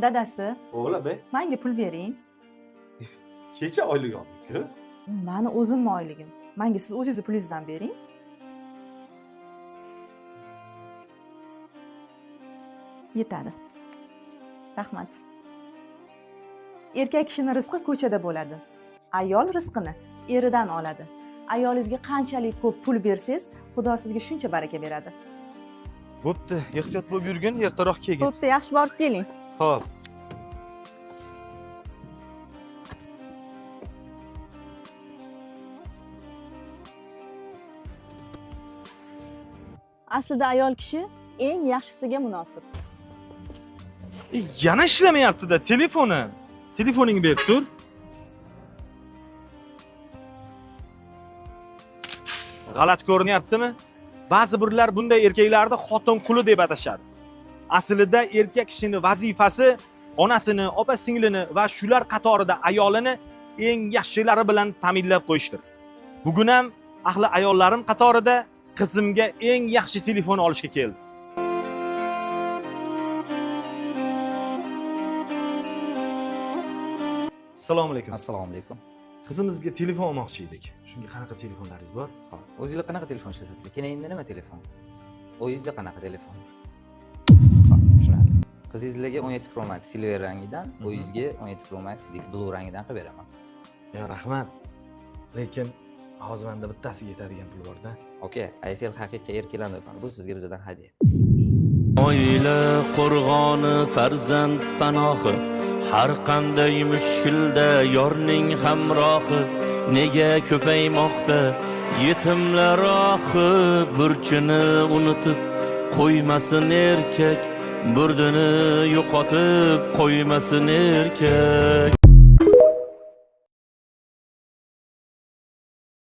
Dadasi, O'g'lim, be. Menga pul bering. Kecha oylik oldik-ku. Mani o'zimni oyligim. Menga siz o'zingizni pulingizdan bering. Yetadi. Rahmat. Erkak kishini rizqi ko'chada bo'ladi. Ayol rizqini eridan oladi. Ayolingizga qanchalik ko'p pul bersangiz, Xudo sizga shuncha baraka beradi. Bo'pti, ehtiyot bo'lib yurgin, ertaroq kelgin. Bo'pti, yaxshi borib keling. Xo'p. Aslida ayol kishi eng yaxshisiga munosib. Yana ishlamayapti-da telefoni. Telefoningni berib tur. G'alati ko'rinyaptimi? Ba'zi birlar bunday erkaklarni xotin quli deb atashadi. Aslida erkak kishining vazifasi onasini, opa singlini va shular qatorida ayolini eng yaxshilari bilan ta'minlab qo'yishdir. Bugun ham ahli ayollarim qatorida qizimga eng yaxshi telefon olishga keldim. Assalomu alaykum. Assalomu alaykum. Qizimizga telefon olmoqchi edik. Shunga qanaqa telefonlaringiz bor? Xo'p, o'zingizda qanaqa telefon ishlatasizlar? Keyin nima telefon? O'zingizda qanaqa telefon? Xo'p, tushunarli. Qizingizlarga 17 Pro Max silver rangidan, o'zingizga 17 Pro Max Deep Blue rangidan qilib beraman. Ya rahmat. Lekin hozir menda bittasiga yetadigan pul bor-da. Okey, Aysel haqiqiy erkaklar do'koni. Bu sizga bizdan hadya. Oila qo'rg'oni, farzand panohi, har qanday mushkulda yorning hamrohi. Nega ko'paymoqda yetimlar ohi? Burchini unutib qo'ymasin erkak, burdini yo'qotib qo'ymasin erkak.